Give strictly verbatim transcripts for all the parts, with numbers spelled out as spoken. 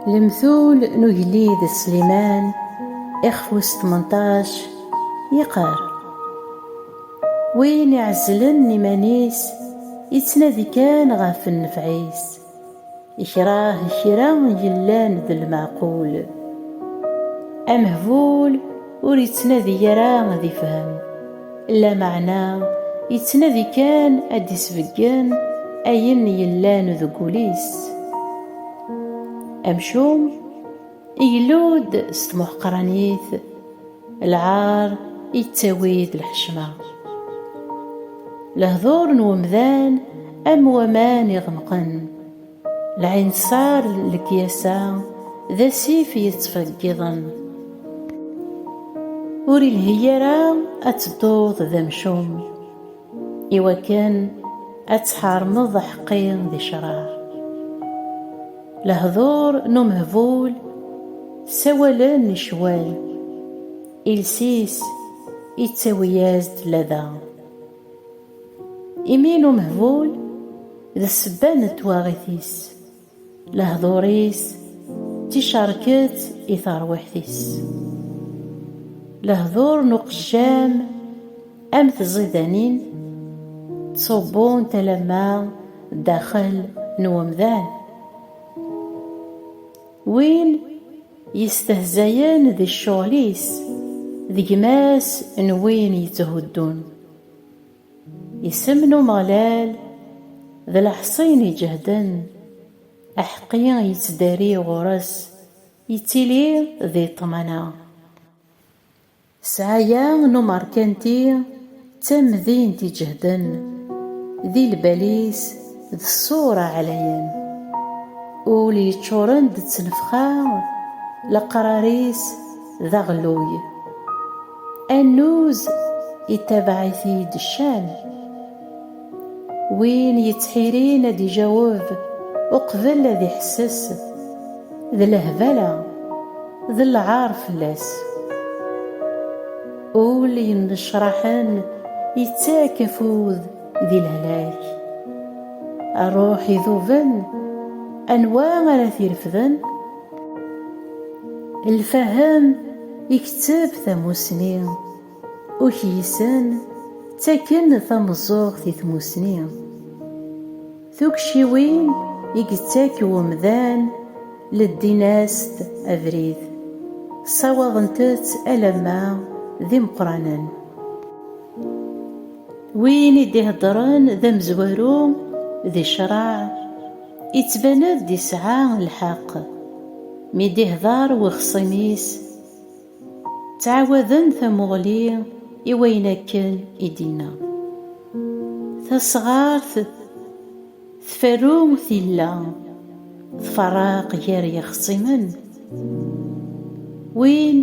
Lemtul n ugellid Sliman, ixef wis tmenṭac, yeqqar: Win iɛezzlen iman-is, yettnadi kan ɣef nnfeɛ-is, ikreh kra yellan d lmeɛqul. Amehbul ur yettnadi ara ad ifhem, lameɛna yettnadi kan ad d-isbeggen ayen yellan deg wul-is. Amcum igellu-d s tmuḥqranit, lɛar yettawi-d lḥecma. Lehdur n wemdan am waman iɣemqen, lɛinṣer n lekyasa d asif yettfeggiḍen. Ur ilhi ara ad tedduḍ d amcum, iwakken ad tḥermeḍ aḥeqqi di ccṛeɛ. Lehdur n umehbul ssawalen i ccwal, iles-is ittawi-yas-d lada. Imi n umehbul d ssebba n twaɣit-is, lehdur-is d ticerket i terwiḥt-is. Lehdur n uqejjam am tẓidanin ttṣubbunt alamma daxel n wemdan. Win yestehzayen di ccɣel-is, d gma-s n win yetthuddun. Isem n Umeɣlal d leḥṣin iǧehden, aḥeqqi yettdari ɣur-s, yettili di ṭṭmana. Ssɛaya n umerkanti d tamdint iǧehden, di lbal-is d ṣṣura ɛlayen. Ul yeččuren d ttnefxa, leqrar-is d aɣelluy. Annuz ittabaɛ-it-id ccan. Win yettḥirin ad d-ijaweb uqbel ad iḥesses, d lehbala, d lɛar fell-as. Ul yennecraḥen yettak afud di lehlak. Ṛṛuḥ iduben, anwa ara t-irefden? Lfahem iketteb tamusni, ukyisen ttaken tameẓẓuɣt i tmusni. Tukciwin i yettak wemdan leddin-as-d abrid, ssawaḍent-tt alamma d imeqqranen. Win i d-iheddren d amezwaru di ccṛeɛ, ittban-d isɛa lḥeqq. Mi d-ihder wexṣim-is, ttɛawaden tamuɣli i wayen akken i d-inna. Tasɣart tferru tilla, tferraq gar yexṣimen. Win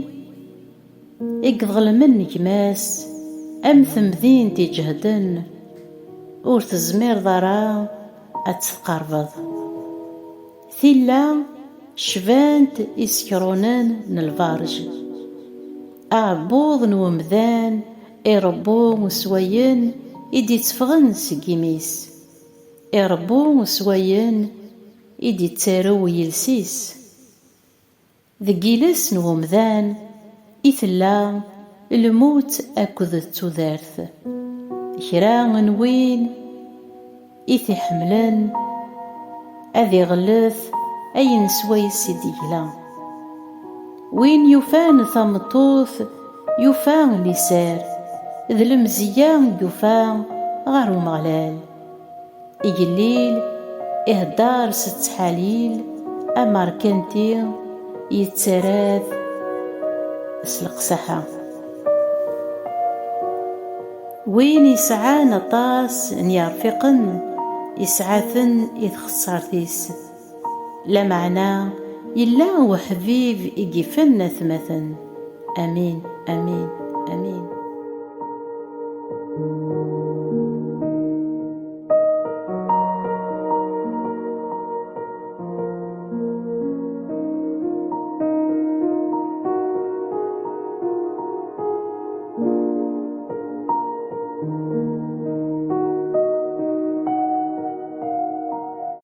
i iḍelmen gma-s am temdint iǧehden, ur tezmireḍ ara ad tt-tqerbeḍ. Tilla cbant isekrunen n lberǧ. Aɛebbuḍ n wemdan iṛebbu s wayen i d-itteffɣen seg imi-s, iṛebbu s wayen i d-ittarew yiles-is. Deg yiles n wemdan i tella lmut akked tudert. Kra n win i t-iḥemmlen ad iɣellet ayen swayes i d-yegla. Win yufan tameṭṭut yufa liser, d lemzeyya i yufa ɣer Umeɣlal. Igellil ihedder s ttḥalil, amerkanti yettarad s leqsaḥa. Win yesɛan aṭas n yerfiqen, yesɛa-ten i txeṣṣart-is, lameɛna yella uḥbib i yifen atmaten. Amin, amin, amin.